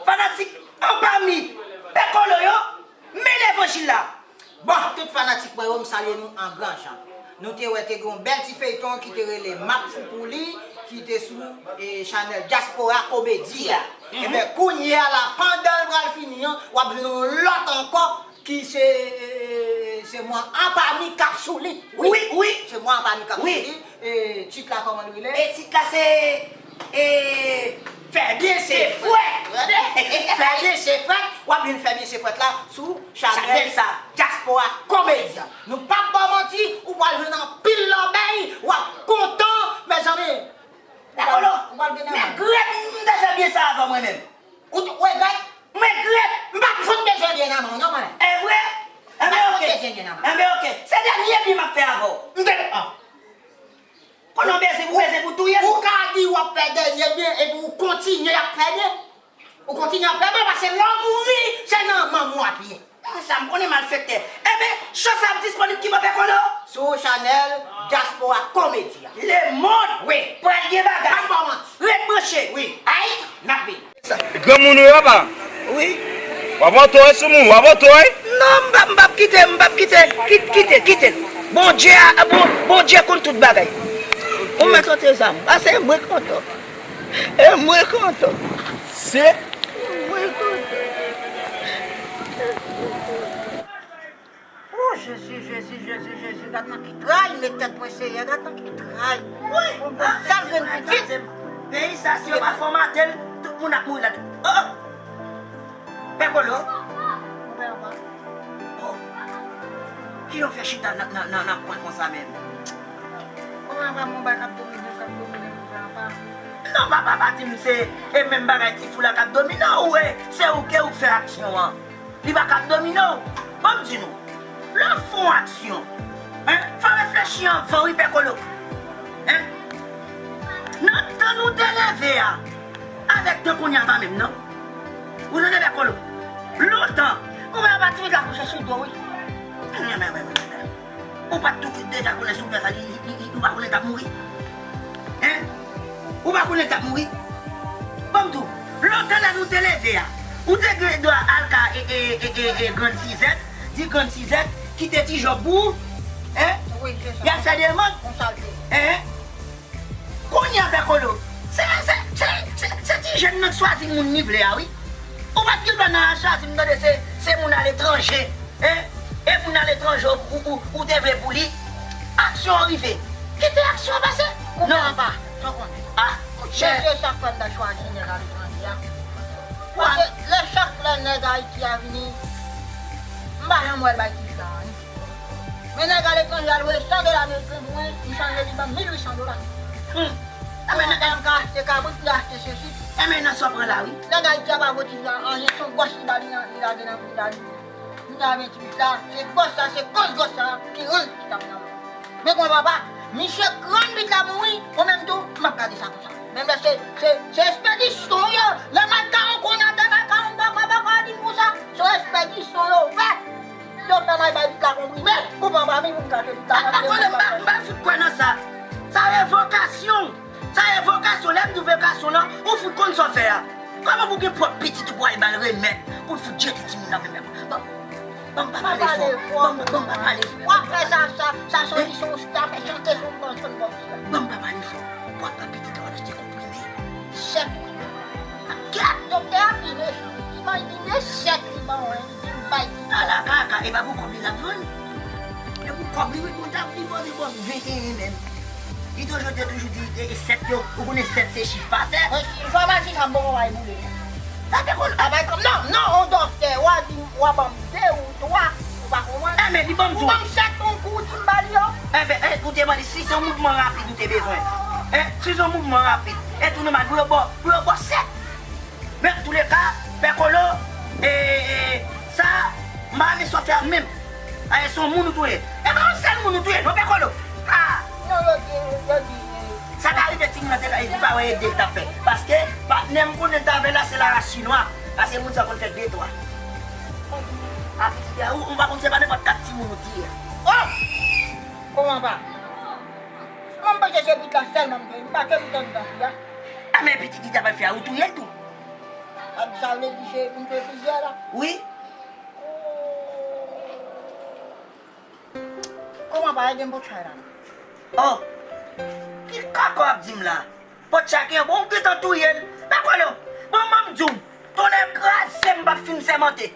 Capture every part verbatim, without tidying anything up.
Fanatik anpami Pè Kolo yo, men levanjil la. Bon, tout fanatik mwen yo, m salye nou an gran jan. Nou te wè te gen yon bèl ti feyton ki te rele M ap fou pou li, ki te sou, e, chanèl Diaspora Comedy a. Ebyen, kounye a la, pandan l pral fini an, w ap jwenn yon lòt ankò ki se, se mwen anpami k ap sou li. Wi, wi. Se mwen anpami k ap sou li. E, tit la, kòman l rele? E tit la se, e, Fè byen se fwèt. Fè byen se fwèt. W ap jwenn Fè byen se fwèt la sou chanèl sa, Diaspora Comedy. Nou p ap ba w manti, ou pral jwenn anpil lòbèy, w ap kontan, mezanmi. Dakò, non? Ou pral gen men grèt, m te fè byen sa avan mwen menm. Ou t-, ou regrèt? M regrèt. M pa t fout bezwen byen nan men w, non, mwen. E vre? Enben, oke. Enben, oke. Se dènye byen m ap fè avè w. M te, ah. Konnen w bezwen pou bezwen pou touye l. Ou ka di w ap fè dènye byen epi ou kontinye ap fè byen. Ou kontinye ap fè byen paske lè w mouri, se nan manm ou ap ye. Sa m konnen malfektè. Enben, cho sa ap disponib ki bò Pè Kolo? Sou chanèl Diaspora Comedy a. Lemonn! Wi. Pral gen bagay. Ret branche. Wi. Ayt, n ap vini. Granmoun ou yo pa. Wi. W ap antre sou moun, w ap antre. Non, m p ap, m p ap kite, m p ap kite. Kit-, kite, kite. Bondye a, bon, Bondye konn tout bagay. Ou mèt antre zam. Pase mwen kontan. E mwen kontan. Se. Mwen kontan. O Jezi, Jezi, Jezi, Jezi, gad nan ki tray m met tèt mwen, Seyè, gad nan ki tray. Wi, bon, bon, sal grenn pitit. Peyi sa, si yo pa fòmate l, tout moun ap mouri ladan. O, o! Pè Kolo? Monpè, apa. O! Kijan w fè chita nan, nan, nan, nan kwen konsa menm? Monpè, apa, monpè, k ap domine, k ap domine, monpè, apa. Non, papa, pa di m se, e menm bagay ti fou la k ap domine w, e se ou ke ou k fè aksyon an. Li pa ka domine w. Ban m di nou, lè w fè yon aksyon, en, fò w reflechi anvan wi, Pè Kolo. En? Nan tan nou te leve a, avèk tan kounye a pa menm, non. Ou tande, Pè Kolo? Lontan, kouman yo pa ti vit la kouche sou do, wi. Ou pa t tou deja konnen si w fè sa, li, li, li, li, ou pa konnen l t ap mouri? Hein? Ou pa konnen l t ap mouri? Ban m di w, lontan lè nou te leve a, ou te gen dwa al ka, e, e, e, e, e, Grann Sizèt, di Grann Sizèt, kite ti jòb pou ou, hein? Wi, se sa. Y ap fè demann. Konsa l te ye. Hein? Kounye a, Pè Kolo, se, se, se, se, se ti jèn nan k swazi moun li vle a, wi. Ou pa t gen dwa nan al chwazi m tande se, se moun aletranje, en? E moun aletranje ou, ou, ou, ou te vle pou li. Aksyon an rive. Kite aksyon an pase. Koupe apa, sa w konnen. Ah, mesye, sa k fè m ta chwazi nèg aletranje a. Paske lè chak lè nèg Ayiti a vini, m pa janm wè l bay ti flan anyen. Men nèg aletranje al voye san dola ameriken pou mwen, li chanje li ban m mil uit san dola. Hmm. Enben, m ka achte kabrit, m ka achte sesi. Enben, nan sa w pran la, wi. Nèg Ayiti a pa voye ti flan anyen, se yon gwòs li ba li nan, li lage nan, li lage. Moun nan venntuit la, se gwòs sa, se koz gwòs sa ki rann ti flan nan. Men kòman papa, misye grann vit la mouri, ou menm tou, m ap gade sa konsa. Menm lè se, se, se espedisyon yo, lè Mike Caron konn atè, Mike Caron pa, pa, pa, pa di m konsa, se espedisyon yo fè. Yo fè Mike bay vit la konprime, koupe anba mi pou m kache vit la. A, a, konnen m pa, m pa fout kwè nan sa. Sa revokasyon. Sa revokasyon, lè m di vokasyon lan, ou fout konn sa w fè a. Kòman pou gen pwòp pitit ou pou al ba l remèd, pou l fout jete timoun nan menm? Ban m pa pale fò. Ban m, ban m pa pale fò. W ap fè sa, sa, sa soti sou, sa fè chante sou yon kansonn bòs la. Ban m pa pale fò. W ap pran pitit la, w al achte konprime. Sèt wi. Gad, doktè a pi mechan. Li ban, li resèt, li ban mwen, li di m bay. Ala kaka, e pa pou kòb li l ap vann. E pou kòb li, wi, bon, t ap li poze kòb venteyen menm. Li toujou, te toujou di, e, e sèt yo, ou konnen sèt se chif patè. Mwen, si, fòmasi sa m poko bay boule. Sa te konn. A bay kòb, non, non, on doktè, w a di, w a ban m de ou twa, ou pa konprann. Enben, li ban m tou. Ou ban m sèt, on kou, ou di m ba li yo. Enben, e, ou te mande si se yon mouvman rapid ou te bezwen. E, si se yon mouvman rapid, e tou nòmal, pou yo ba w, pou yo ba w sèt. Men, antouleka, Pè Kolo, e, e, sa, m pa renmen sa w fè a menm. A, e se yon moun ou touye. E pa yon sèl moun ou touye, non, Pè Kolo. A! Non, yo di, yo di. Sa ka rive timoun nan te ka, li pa wè ede l t ap fè. Paske, patnè m konnen l t avè l la, se laras chinwa. Pase moun sa konn fè de twa. A pitit la, ou, ou pa konn se pa nenpòt kat timoun ou tiye. Oh! Kòman pa? Mwen m panse se pitit la sèlman m touye. M pa ke m tann nan fi a. A men pitit li ta pral fè a, ou touye l tou. A sa vle di se pou m touye plizyè la? Wi. Kòman pa ede m pou chay la non? Oh! Ki kaka w ap di m la? Pòt chay ke bon, ou gentan touye l. Dakò non. Bon, ban m di w, tonnè kraze m p ap fin sèmante.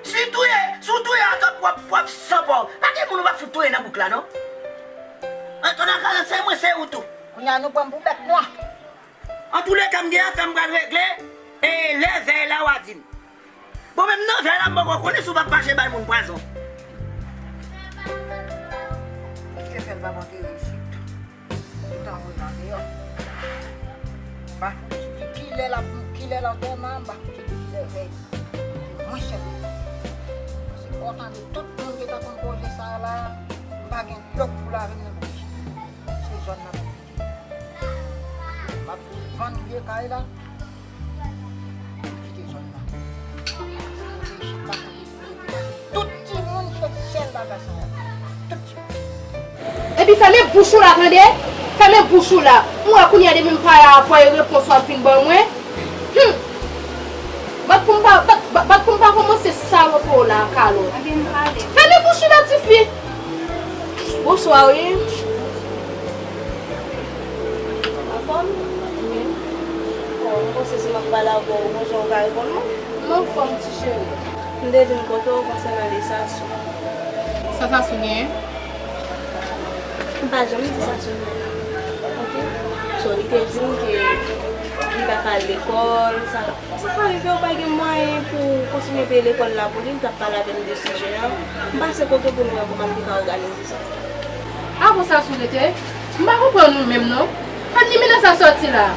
Si w touye, si w touye atò w ap, w ap san pa w. Pa gen moun ou p ap fout touye nan bouk la non. An tonnè kraze se mwen, se ou tou. Kounya nou pran m pou bèt nwa. Antouleka, m gen afè m pral regle, e lè vèy la w a di m. Bon, menm nan vèy la, m poko konnen si w p ap mache bay moun pwazon. Misye fè l pa pote resit. Li t anvoye l andeyò. M pa fouti di kilè l ap, kilè lantèman an, m pa fouti di kilè vèy. Se mwen sèl. Se kontan de tout moun ki ta konn koze sa la, m pa gen dlo pou lave m nan bouch. Se zòn nan. M ap vin vann vye kay la. M kite zòn nan. Tout timoun se sèl bagay sa y ap. Tout timoun. Epi fèmen bouch ou la, tande? Fèmen bouch ou la. M wè kounye a depi m pale a, voye repons w ap vin ban mwen. Hum! Bat pou m pa, bat, bat, bat pou m pa kòmanse salope w la, kalòt. Fèmen bouch ou la, tifi! Bonswa, wi. Anfòm? Wi. Bon, m panse si m ap pale avè w, bon jan w ka reponn mwen. M anfòm, ti cheri. M te vin kote w konsènan de Sasou. Sa Sasou genyen? M pa janm di Sasou non. Ok? So, li te di m ke li pa ka al lekòl, sa. Sa ka rive ou pa gen mwayen pou w kontinye peye lekòl la pou li, m t ap pale avè l de sijè an. M pase kote pou nou wè kòman n te ka òganize sa. A bon, Sasou rete? M pa konprann ou menm non. Kot limena sa sòti la?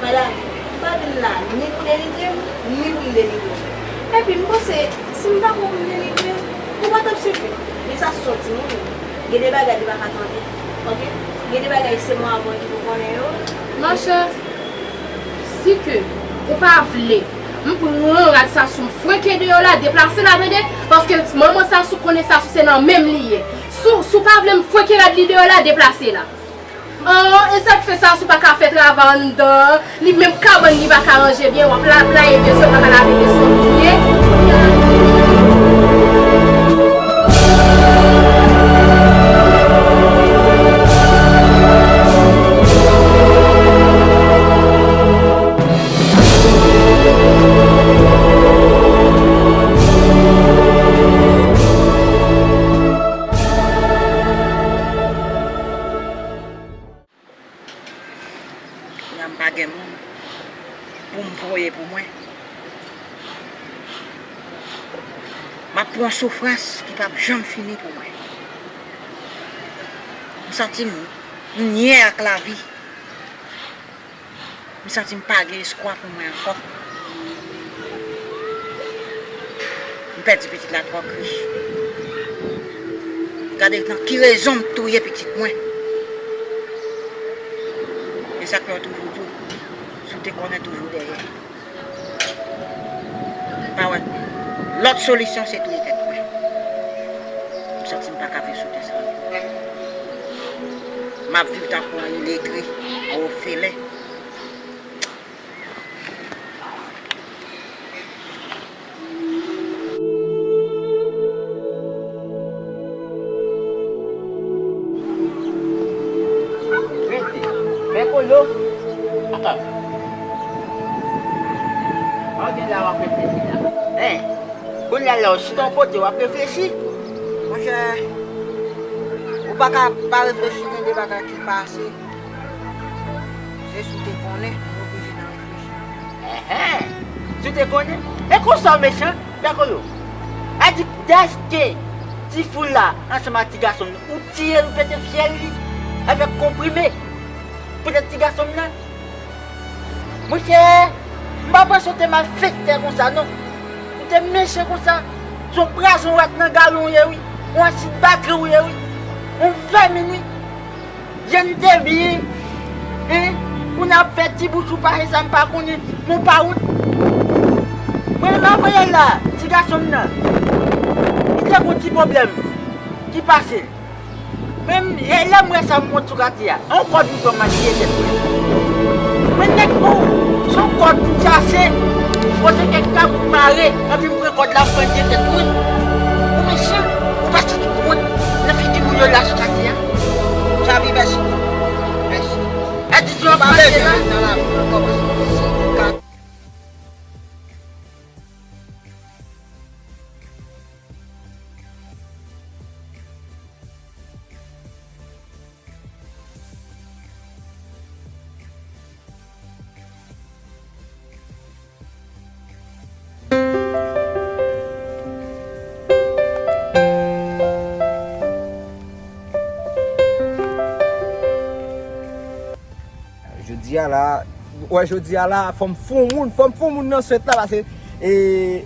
Madanm, m pa vin la ni pou denigre m, ni pou m denigre w. Epi m panse, si m pa pou m denigre, ou pa t ap sifi. Men Sasou se yon timoun, gen de bagay li pa ka tande. Ok? Gen de bagay se mwen avè w ki pou konnen yo. Monchè, si ke ou pa vle m pran rad Sasou, m fwenke deyò la, deplase la, tande? Paske manman Sasou konnen Sasou se nan men m li ye. Si w, si w pa vle m fwenke rad li deyò la, deplase la. An, e sa k fè Sasou pa ka fè travay anndan an? Li menm kabann li pa ka ranje byen, w ap la, playe vese, w pa ka lave vese w byen. Kounya m pa gen moun pou m voye pou mwen. M ap pran soufrans ki p ap janm fini pou mwen. M santi m, m nyè ak lavi. M santi m pa gen espwa pou mwen ankò. M pèdi pitit la twò kri. Gade nan ki rezon m touye pitit mwen. E sa k fè yo toujou di w, si w te konnen toujou dèyè. Pa wè. Lòt solisyon se touye tèt mwen. M santi m pa ka viv sou tè sa. M ap viv tankou yon iletre, yon òfelen. Rete. Men kolo. Ata. An gen la w ap reflechi la. Hein. Kounye a la w chita yon kote w ap reflechi. Monchè, ou pa ka pa reflechi, gen de bagay ki pase. Se si w te konnen, ou oblije nan reflechi. Enhen! Si w te konnen? E konsa w mechan, pè kolo. A di dèske ti foul la ansanm ak ti gason m nan, ou tiye l, ou pete fyèl li avèk konprime. Poutèt ti gason m nan. Monchè, m pa panse w te malfektè konsa non. Ou te mechan konsa. Se yon pwazon rat nan galon w ye wi. Yon asid batri w ye wi. Yon vèmin wi. Jan n te byen, hein? Moun ap fè ti bouch ou pase sa m pa konnen, mon pa wont. Mwen menm ap voye l la, ti gason m nan. Li te gon ti pwoblèm ki pase l. Men e lè m wè sa m wont sou katye a. On kòd m pran m al tiye tèt mwen. Men nèg bon, se on kòd m chache, pote kèk kab m mare, anpi m pran kòd la m pran tiye tèt mwen. Ou mechan, ou pa santi w wont nan figi moun yo la sou katye a? Javi, mèsi. Mèsi. Adi di w ap pale la. Jodi a la, wè, jodi a la, fò m fon moun, fò m fon moun nan swèt la, paske, e,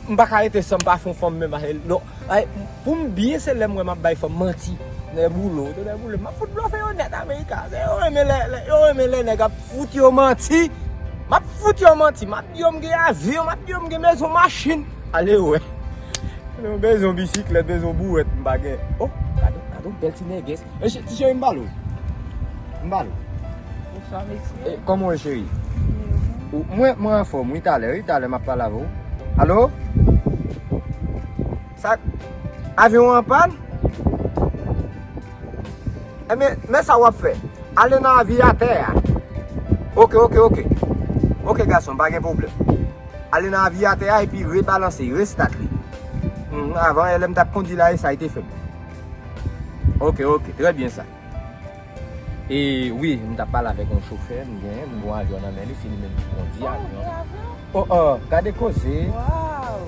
m pa ka rete san m pa fon fanm menm, paske, non, ay, pou m byen, se lè m wè m ap bay fanm manti. Nèg boule, tonè boule, m ap fout blòfe yo nèt, Amerika. Se yo renmen lè, lè, yo renmen lè nèg ap fout yo manti. M ap fout yo manti, m ap di yo m gen avyon, m ap di yo m gen mezon, machin. Ale wè. Mwen bezwen yon bisiklèt, bezwen yon bouwèt, m pa gen. Oh, gade, gade yon bèl ti nègès. E, che-, ti cheri, m pale w. M pale w. Bonswa, mesye. E, kòman w ye, cheri? Ou, mwen, mwen anfòm, wi, talè, wi, talè, m ap pale avè w. Alo? Sa, avyon an anpàn? Ebyen, men sa w ap fè. Ale nan avyatè a. Oke, oke, oke. Oke, gason, pa gen pwoblèm. Ale nan avyatè a epi rebalanse, restat li. Hmm, avan yè lè m t ap kondi la, e sa l te fè m. Oke, oke, trè byen sa. E wi, m t ap pale avèk yon chofè, m genyen, m gon avyon nan men li, se li menm ki kondi avyon. Oh, oh, gade koze. Waw.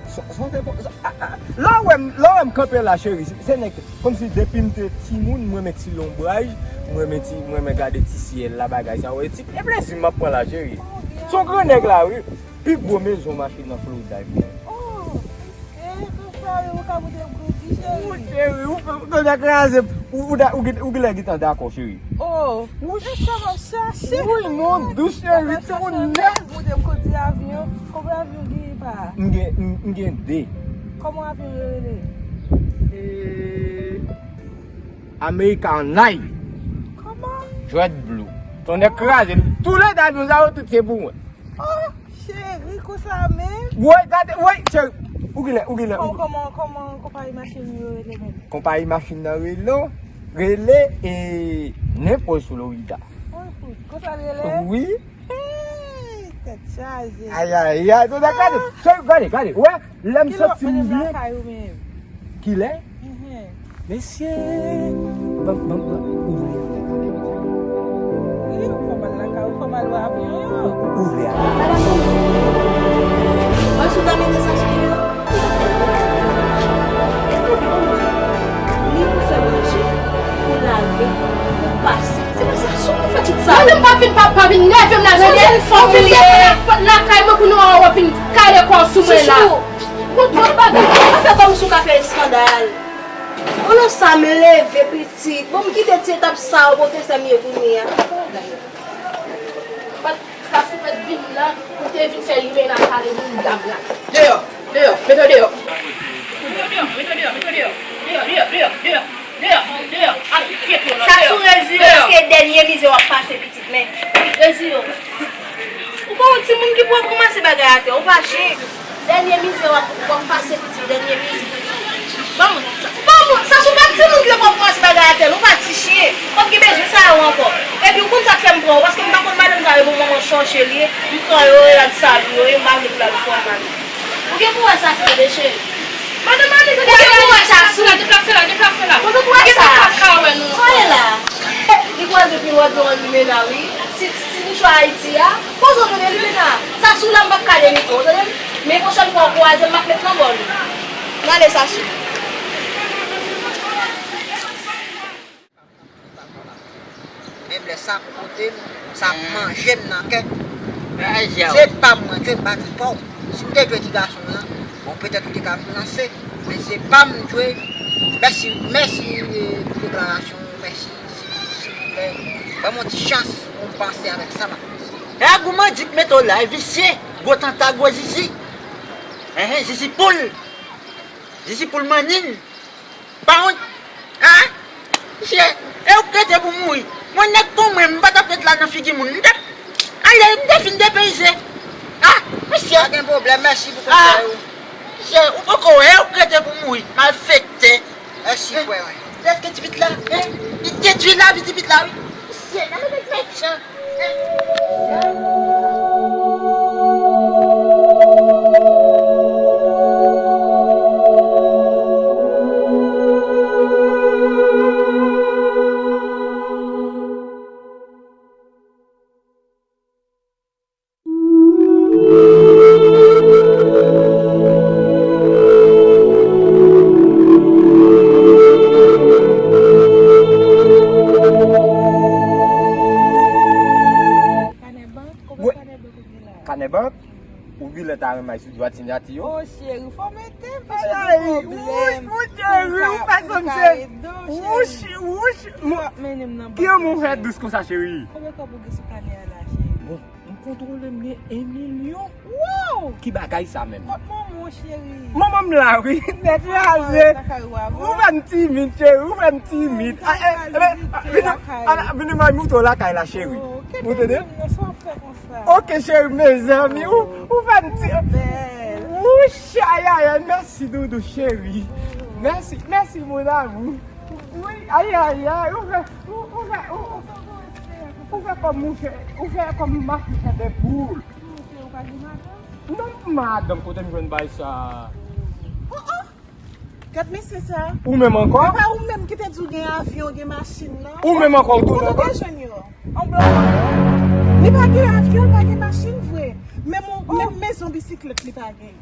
Sonje, sonje, ah, ah, lè w wè m, lè w wè m kanpe la, cheri, se, se nèg, kòmsi depi m te timoun, m renmen ti lonbraj, m renmen ti, m renmen gade ti syèl la, bagay sa yo. E ti, e plezi m ap pran la, cheri. Se yon gran nèg la, wi. Pi gwo mezon machin nan Florida, wi. Oh, e, konsa, wi, ou ka montre m kondi, cheri. Wi, cheri, ou, ou, ou, ou, ou, ou, ou, ou genlè gentan dakò, cheri. Oh, wi. Se sa m ap chache. Wi, mon dous, cheri, se yon nèg. Montre m kondi avyon. Konbyen avyon w genyen, pa? M gen, m, m gen de. Kòman avyon yo rele? E, American Airlines. Kòman? JetBlue. Tonnè kraze m. Tou lè de avyon sa yo, tout se pou mwen. Oh, cheri, konsa menm? Woy, gade, woy, cheri. Ou genlè, ou genlè, ou... Kòman, kòman, kòman konpayi machin yo rele menm? Konpayi machin nan rele, rele, e, Naples, Florida. Oh, konsa l rele? Wi. Hey, tèt chaje. Ay, ay, ay, tonè, gade, cheri, gade, gade, wè, lè m santi m byen. Kilè w ap mennen m lakay ou menm? Kilè? Mhm. Mesye, ban, ban, ban, ouvri a. Wi, ou fè mal lakay, ou fè mal wè avyon yo. Ouvri a. Mwen sou ta mete sa sou yo. Li pou fè manje, pou lave, pou pase. Se pa sa sou pou fè tout sa. Madam, pa vin, pa, pa vin nève m la, sou jèn fanm ou ye. Lakay mwen pou nou an wè vin kale kò sou mwen la. Chouchou, bon, twòp bagay. Pa fè kòmsi w ka fè eskandal. Konnen sa m leve pitit. Bon, m kite ti etap sa yo, pwofesè m ye kounye a. Sa sou mèt vin la, ou te vin fè limena kale moun dam la. Deyò, deyò, mete w deyò. Mete w deyò, mete w deyò, mete w deyò. Deyò, deyò, deyò, deyò, deyò, deyò, deyò. Al, kite yo la, deyò. Sa sou rezire, paske dènye mizè w ap pase, pitit, men. Rezire w. Ou pa yon timoun ki pou ap ranmase bagay atè, ou pa chen. Dènye mizè w ap, w ap pase, pitit, dènye mizè. Ban mwen, ban mwen, sa sou pa timoun ki te pran pran ti bagay atè, nou pa ti chen. Kòm ki bezwen sa yo ankò. Epi ou konn sa k fè m pran yo, paske m pa konn madanm sa yo, bon, manman chòche li ye, m pran yo, e al sal yo, e m pa vle pou l al fè mal. Ou gen pou wè sa, tande, cheri. Madanm Annie, ou gen pou wè sa, sou. Deplase la, deplase la. Kote pou wè sa? Ou gen pou wè sa. Sa ye la. Li kwaze pi wòd nou an limena, wi. Ti, ti, ti mouchwa Ayiti a. Poze w tande limena. Sa sou la, m p ap kale mikwo, tande m? Men pwochèn fwa w kwaze m, m ap met nan bò l. N ale sa sou. Menm lè sa ap pote m, sa ap manje m nan kè. Se pa m mwen jwe, m pa jwe pa w. Si m te jwe ti gason an, bon, petèt ou te ka finanse. Men se pa m jwe. Mèsi, mèsi, eh, pou deklarasyon ou, mèsi, si, silvouplè. Ban m yon ti chans. Ou panse avèk sa m ap panse. E a gouman di k mete w la, e visye, gwo tanta, gwo zizi. Enhen, zizi poul. Zizi poul mannin. Pa wont. A? Mesye, e ou k rete pou mouri. Mwen nèg kon mwen, m pa t ap ret la nan figi moun. M t ap ale, m te fin depeyize. A, mesye. Pa gen pwoblèm, mèsi pou konsèy ou. Mesye, ou poko wè, e ou k rete pou mouri. Malfektè. Mèsi, frè mwen. Èske ti pit la? Hein? Li detwi lavi ti pit la, wi. Mesye, nan mete mèchan. Kanè bank? Ou gen kanè bank ou gen la? Kanè bank? Ou bilè ta renmen sou dwat sinyati yo? O cheri, fò mete m, paske gen pwoblèm. Ou cheri, ou pa konn se wouch, wouch. Ki yon moun fè dous konsa, cheri? Konbyen kòb ou gen sou kanè a la, cheri? Bon, m kontwole m gen en milyon. Wow! Ki bagay sa menm? Kot manman w, cheri? Manman m la, wi. Nèt raze. Ou fè m timid, cheri. Ou fè m timid. Vini, vini, mwen moutre w lakay la, cheri. Ou tande? Oke, cheri, mezanmi, ou, ou fè m ti. Wouch, ayayay, mèsi, doudou, cheri. Mèsi, mèsi, mon amour. Wi, ayayay, ou fè, ou, ou fè, ou, ou fè kòm ou fè, ou fè kòm mafi fè de poul. Non, madanm, kote m jwenn bay sa? Gad mesye sa. Ou menm ankò? E pa ou menm ki te di w gen avyon, gen machin nan? Ou menm ankò, ou tounen ankò? Kote w te jwenn yo? An blòf. Li pa gen avyon, li pa gen machin vre. Menm, menm mezon bisiklèt li pa gen.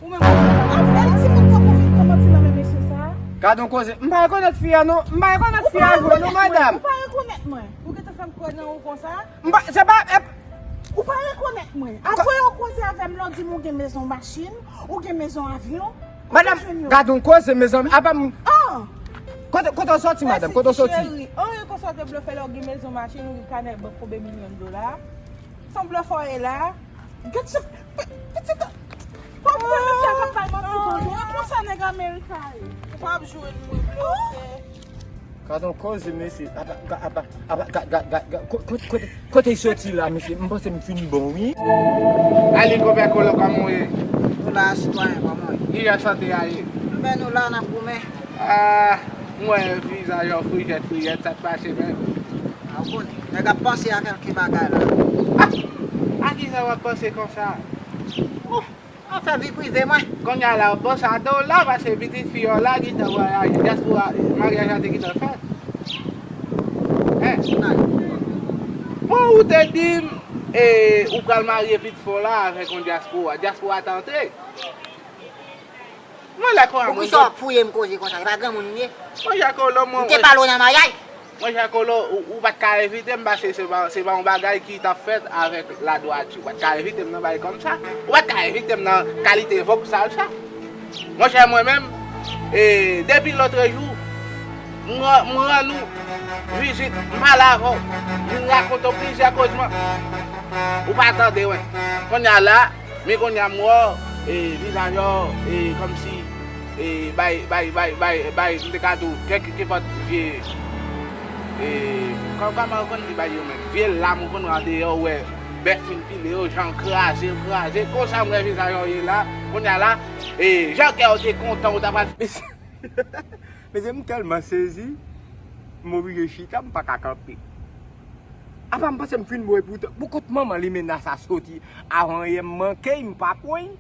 Ou menm, avèl timoun tankou vin kòmanse nan men mesye sa. Gad on koze. M pa rekonèt fi a non. M pa rekonèt fi a vre non, madanm. Ou pa rekonèt mwen. Ou gentan fè m kwè nan ou konsa? M pa, se pa, e, ou pa rekonèt mwen. Apre w koze avè m la, w di m ou gen mezon machin, ou gen mezon avyon. Madanm, gad on koze, mezanmi. Apa m. Kote, kote w soti, madanm? Kote w soti? Cheri. An, e konsa w te blofè la, ou gen mezon machin, ou gen kanè bank konbyen milyon dola. Se on blofè w ye la. Gad sa, pitit, pa pran mesye a k ap bay manti, tande. E konsa nèg Amerika ye. Ou p ap jwenn mwen, blofè. Gad on koze, mesye. Apa, apa, apa, ga, ga, ga, ga, ko-, ko-, kote, kote l soti la, mesye? M panse m fin bon, wi. Ali, konpè Kolo, kòman w ye? Nou la, sitwayen, kòman w ye? Kijan sante a ye? Anben, nou la, n ap goumen. A, m wè vizaj ou frijèt, frijèt, sa k pase menm? A, ou konnen, nèg ap panse a kèlke bagay la. A, a kijan w ap panse konsa? Oh, afè vi prive mwen. Kounye a la, w ap panse a do la, paske pitit fi w la gentan vwayaje dyaspora, maryaj la te gentan fèt. Hein? Bon, ou te di m, e, ou pral marye pitit fi w la avèk yon dyaspora. Dyaspora ta antre. Mwen lè konsa mwen. Poukisa w ap fouye m koze konsa? E pa granmoun m ye? Monchè Kolo, mwen. M te pale w nan maryaj. Monchè Kolo, ou, ou pa t ka envite m paske se pa, se pa yon bagay ki t ap fèt avèk ladwati. Ou pa t ka envite m nan bagay kòmsa. Ou pa t ka envite m nan kalite vòb sal sa. Monchè, mwen menm, e, depi lòtrejou, m ran-, m rann ou vizit, m pale avè w, m vin rakonte w plizyè koz mwen. Ou pa tande, wen. Kounye a la, men kounye a m wè w, e, vizaj ou, e, kòmsi, e, bay, bay, bay, bay, bay, m te ka di w, kèk, kenpòt vye, e, kò-, kòman yo konn di bay yo menm? Vye lam ou konn wè andeyò, ou wè bèf fin pile yo, jan kraze, kraze, konsa m wè vizaj ou ye la, kounye a la, e, jan kè w te kontan, ou ta pral. Mesye, mesye, m tèlman sezi, m oblije chita, m pa ka kanpe. Apa m panse m fin bon, epi w te, pou kot manman limena sa soti, avan yè m manke, m pa pran.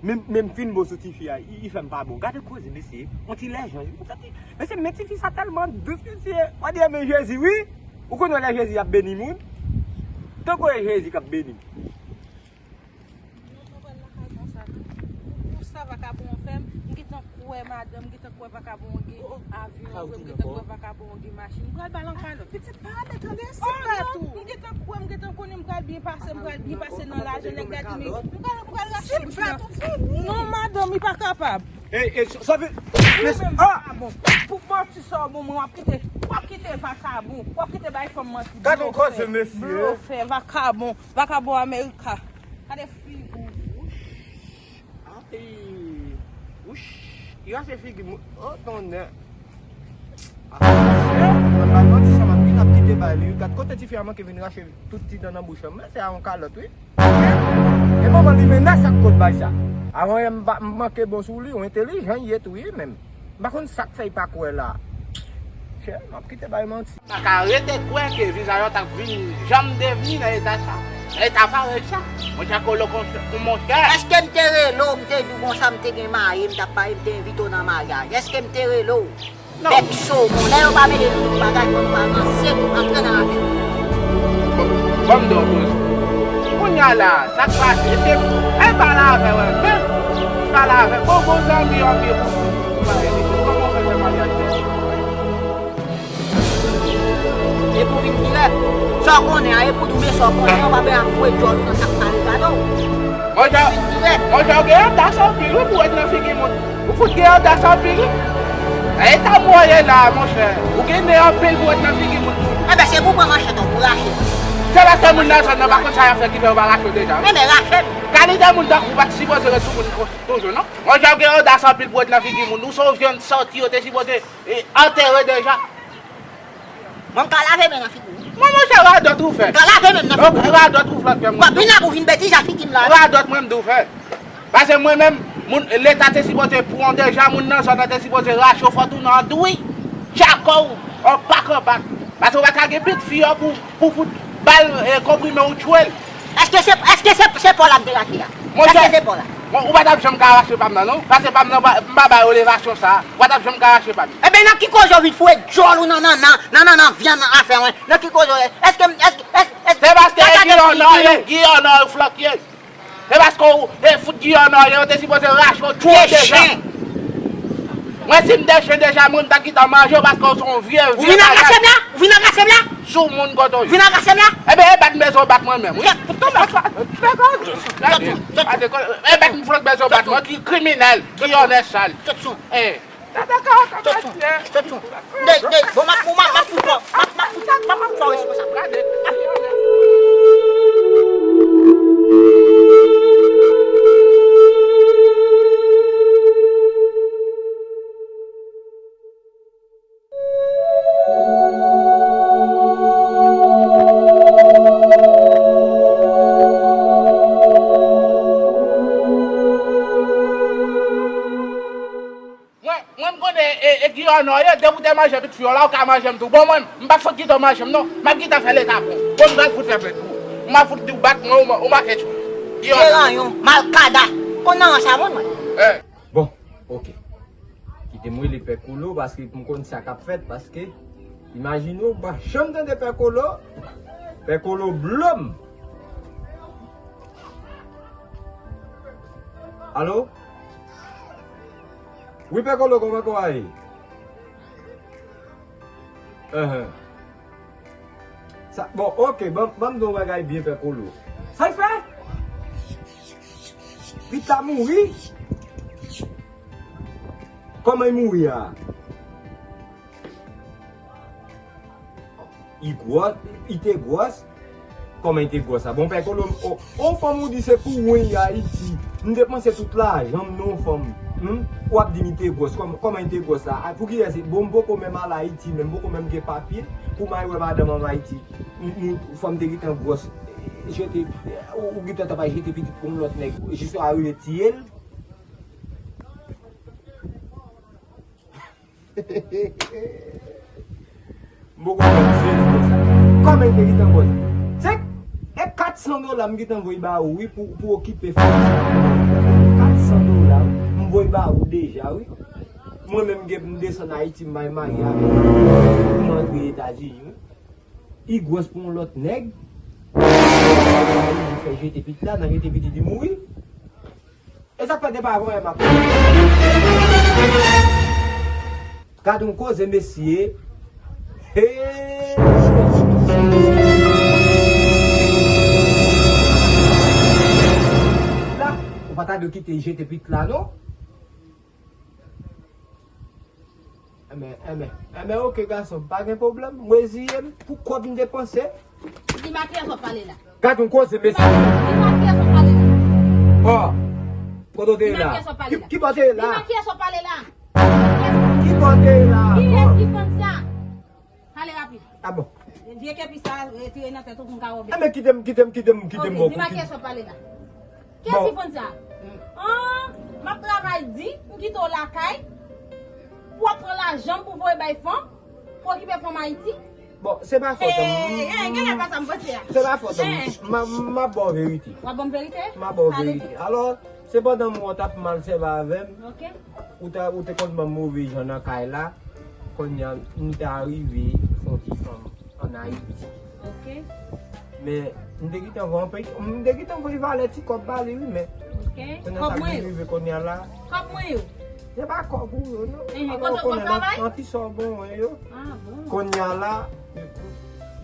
Men, men m fin bon sou tifi a, li, li fè m pa bon. Gade koze, mesye, on ti lèjan, m santi, mesye, men tifi sa tèlman dous, mesye, w a di, men Jezi, wi, ou konn wè lè Jezi ap beni moun, tankou e Jezi k ap beni m. Non, mwen pral lakay konsa tou. Pou, pou sa vakabon an fè m, m gentan kwè madanm, m gentan kwè vakabon an gen avyon vre, m gentan kwè vakabon an gen machin. M pral ba l an kalòt. Pitit pa ale, tande, se pa tou. M gentan kwè, m gentan konnen m pral byen pase, m pral byen pase nan lajan, nèg la di men, m pral, m pral rache bouch mwen. Non, madanm, li pa kapab. Ey, ey, sòfi. Ou menm, ah! Bon, pou manti sa w bon, mwen w ap kite. W ap kite vakabon, w ap kite bay fanm manti. Gad yon koze, mesye. Blofè, vakabon, vakabon Amerika. Gade figi w. Wouch. Ay, wouch. Li rache figi m. Oh, tonnè. Ah, monchè, mwen pa manti, sa m ap vin ap kite bay li. Gad kote tifi a manke vin rache tout ti dan nan bouch lan. Men se a yon kalòt, wi. E manman li menas ak kot bay sa. Avan yè m pa, m manke bon sou li, ou entelijan ye tou, wi, menm. M pa konn sa k fè y pa kwè la. Chè, m ap kite bay manti. M pa ka rete kwè ke Vizayò t ap vin janm devni nan eta sa. Nan eta parèy sa. Mwen te kolo konsa, pou monchè. Èske m te rele w, m te di w konsa, m te gen mayi, m t ap mayi, m te envite w nan maryaj? Èske m te rele w? Non. Bèk sot, bon, lè yo pa mete nou bagay, fò nou pa ranse, nou antre nan afè. Bon, bon, m di w koze. Kounye a la, sa k pase, se, e pale avè w, e pale avè w. Bon, bon, zanmi, anpil pou, pou, pou, kòman w fè fè maryaj la? E pou vin dirèk, sa w konnen an, e pou doube sa w konnen an, w pa bezwen ap voye djòl ou nan sa k pa regade w. Monchè, vin dirèk. Monchè, w gen odas anpil, wi, pou w ret nan figi moun. Ou fout gen odas anpil, wi. E ta mwen ye la, monchè. Ou gen nen anpil pou w ret nan figi moun. Enben, se pou w pran manchèt ou, pou w rache. Se paske moun nan zòn nan pa konn sa y ap fè ki fè yo pa rache w deja, wi. Enben, rache m. Kalite moun tankou w pa t sipoze ret sou moun toujou, non. Monchè, w gen odas anpil pou w ret nan figi moun. Ou se yon vyann sòti, yo te sipoze e antere deja. Mwen, m ka lave men nan figi w. Mwen, monchè, radòt ou fè. M ka lave men nan figi w. Radòt ou flòt fè, mwen. W ap vin la pou vin betize ak figi m la. Radòt mwen, m di w fè. Paske mwen menm, moun, Leta te sipoze pran w deja, moun nan zòn nan te sipoze rache w, fò w tounen an dri, tchako w, an pak an pak. Paske w pa ka gen pit fi a pou, pou fout ba l, e, konprime ou tchwe l. Èske se, èske se, se pa w la m te rache a? Monchè, èske se pa w la? Bon, ou pa t ap janm ka rache pa m nan, non. Paske pa m nan, pa, m pa bay elevasyon sa a. Ou pa t ap janm ka rache pa m. Enben, nan ki koze w vin foure djòl ou nan, nan, nan, nan, nan vyann nan afè mwen? Nan ki koze w, èske, èske, èske, èske, se paske e Giyon Nò, e Giyon Nò, flòk ye. Se paske w, e fout Giyon Nò, yo te sipoze rache w, tchwe w deja. Mwen, si m te chen deja, mwen, m ta gentan manje w paske w se yon vye, vye bagay. Ou vin agase m la? Ou vin agase m la? Sou moun kote w ye. Vin agase m la? Enben, e bat m bezwen w bat mwen menm, wi. Gade, gade, e bat m flòt bezwen w bat mwen, ki kriminèl, ki onès sal. Tèt sou. Eh. Tèt sou. Tèt sou. Ndey, ndey, bon, m ap, m ap, m ap fout fè w, m ap, m ap fout, m ap, m ap fout fè w responsab. Gade. Mwen, mwen m konnen e, e Giyon Nò ye, depi w te manje pit fi w la, ou ka manje m tou. Bon, mwen, m p ap fout kite w manje m, non. M ap gentan fè leta pran w. Bon, m pral fout fè plent pou ou. M ap fout di w bat mwen, ou ma-, ou make tchou. Giyon Nò. Geranyon, malkada. Konn nan rans a moun, mwen. Eh. Bon, oke. Kite m rele Pè Kolo, paske pou m konn sa k ap fèt, paske, imajine w, m pa janm tande Pè Kolo. Pè Kolo blo m. Alo? Wi, Pè Kolo, kòman kò a ye? Enhen. Sa, bon, oke, ban, ban m di w yon bagay byen, Pè Kolo. Sa l fè? Pit la mouri? Kòman l mouri a? Li gwòs, li te gwòs. Kòman li te gwòs la? Bon, Pè Kolo, o, o fanm ou di se pou ou li Ayiti. M te panse tout lajan m nan yon fanm. Hmm? W ap di m li te gwòs. Kòm-, kòman li te gwòs la? A, pou kiyès? Bon, m poko menm al Ayiti, menm m poko menm gen papye pou m al wè madanm an Ayiti. M, m, fanm te gentan gwòs. Jete, ou, ou gentan t ap al jete pitit pou yon lòt nèg. Jis w a rive tiye l. M poko konn sezi konsa. Kòman li te gentan gwòs? Se, e kat san dola m gentan voye ba ou, wi, pou, pou okipe fanmi sa. Kat san dola m voye ba ou deja, wi. Mwen menm gen pou m desann Ayiti, m bay marye avè l. Pou m antre Etazini, wi. Li gwòs pou yon lòt nèg. Li fè jete pitit la, nan jete pitit li mouri. E sa k fè depi avan yè m ap. Gad yon koze, mesye. Hey! La, ou pa ta dwe kite jete pit la, non? Enben, enben, enben, oke, gason, pa gen pwoblèm. M reziye m pou kòb m depanse. Di m a kiyès w ap pale la? Gad yon koze, mesye. Di m a kiyès w ap pale la? Oh, kote w te ye la? Ki bò w te ye la? Di m a kiyès w ap pale la? Ki bò w te ye la? Kiyès ki fann sa? Pale rapid. Ah bon? Vye kepi sa, retire nan tèt ou pou m ka wè w byen. Enben, kite m, kite m, kite m, kite m. Oke, di m a kiyès w ap pale la? Kiyès ki fann sa? An, m ap travay di, m kite w lakay, pou w ap pran lajan m pou voye bay fanm, pou okipe fanm Ayiti. Bon, se pa fòt an m. Hey, hey, genlè pa sa m panse a. Se pa fòt an m. M ap ba w verite. W ap ban m verite? M ap ba w verite. Alò, se pandan m wè w t ap mal sèvi avè m. Oke. Ou ta, ou te konn ban m move jan nan kay la. Kounye a, m ta rive fè yon ti fanm ann Ayiti. Oke. Men, m te gentan voye anpil, m te gentan voye valè ti kòb ba li wi, men. Oke. Kounye a sa ki rive kounye a la. Kòb mwen yo? Se pa kòb ou yo, non. Ehe, kote, w ap travay? Nan ti sò bon mwen yo. Ah, bon. Kounye a la,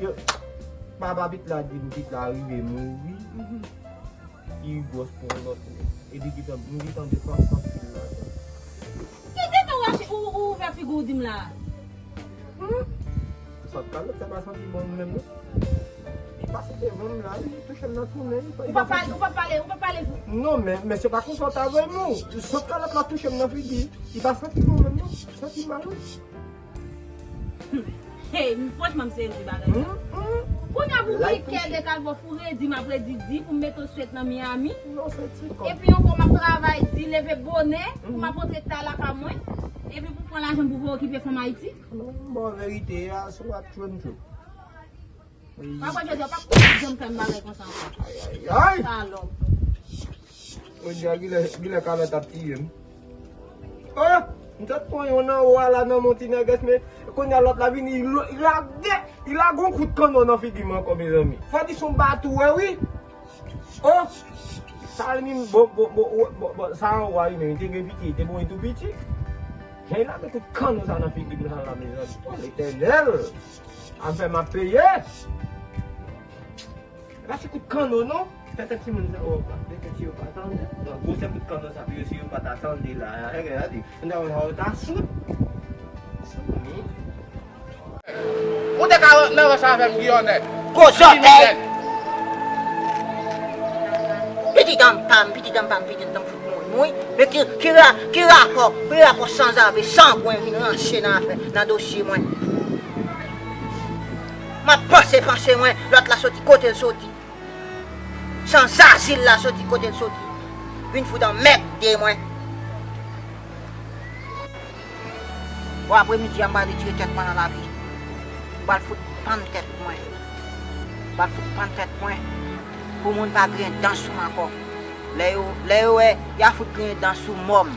yo, papa pitit la di m pitit la rive mouri. Li gwòs pou yon lòt nèg. Epi gentan, m gentan depanse anpil lajan. Ki gentan w achte, ou, ou ouvè figi w di m la? Hmm? Sòt kalòt sa pa santi bon menm non. Li pase devan m la, li touche m nan tounen. Ou pa pale, ou pa pale, ou pa pale. Non, men, men se pa konsa w ta voye m non. Sòt kalòt la touche m nan figi. Li pa santi bon menm non. Santi mal wi. Hey, m franchman m sezi bagay sa. Kounye a pou m gen kè de kalbòf pou redi m ap redi di pou m mete w swet nan Miami. Epi ankò m ap travay di leve bonè pou m ap rantre ta lakay mwen. Epi pou pran lajan m pou voye okipe fanm Ayiti. M ba w verite a, si w ap jwenn jou. Pa kwè jodi a, w p ap janm fè m bagay konsa ankò. Ayayay! Salòp. Jodi a, genlè, genlè kalòt ap tiye m. Oh! M sot pran yon nan ou a la nan men yon ti nègès, men kounye a lòt la vini, li lage, li lage yon kout kanno nan figi m ankò, mezanmi. Fò di se yon batou, wi. Oh! Sa li menm, bon, bon, bon, bon, bon, sa anwo a li menm, li te gen piti, li te bon, li tou piti. Jan li lage kout kanno sa nan figi m sa la, mezanmi. Oh, Letènèl! Afè m ap peye! E pa ti kout kanno non. Pètèt timoun sa yo pa, pètèt si yo pa tande. Bon, gwosè kout kanno sa pou yo si yo pa ta tande la. Gade, gade. Moun sa yo ta soud. Soud wi. Ou te ka nan ranch avè m Giyonè. Gwo zòtèy. Pitit an m pa m, pitit an m pa m, pitit an m fout mouri m wi. Men ki, ki ra, ki rapò, ki rapò sanzave, sangwen vin ranse nan afè, nan dosye mwen. M ap panse panse mwen, lòt la soti kote l soti. Sanzazil la soti kote l soti. Vin fout anmède mwen. Bon, apremidi a, m pral retire tèt mwen nan lavi. M pral fout pann tèt mwen. M pral fout pann tèt mwen. Pou moun pa griyen dan sou m ankò. Lè yo, lè yo wè, y a fout griyen dan sou mò m.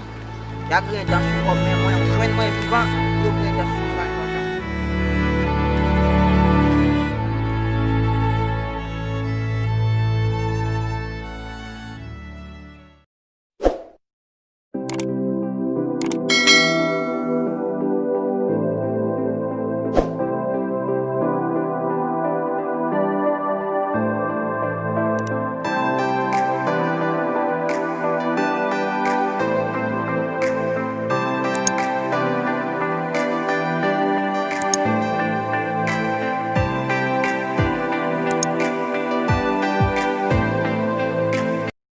Y a griyen dan sou mò m, men mwen, jwenn mwen vivan, yo griyen dan sou mò m.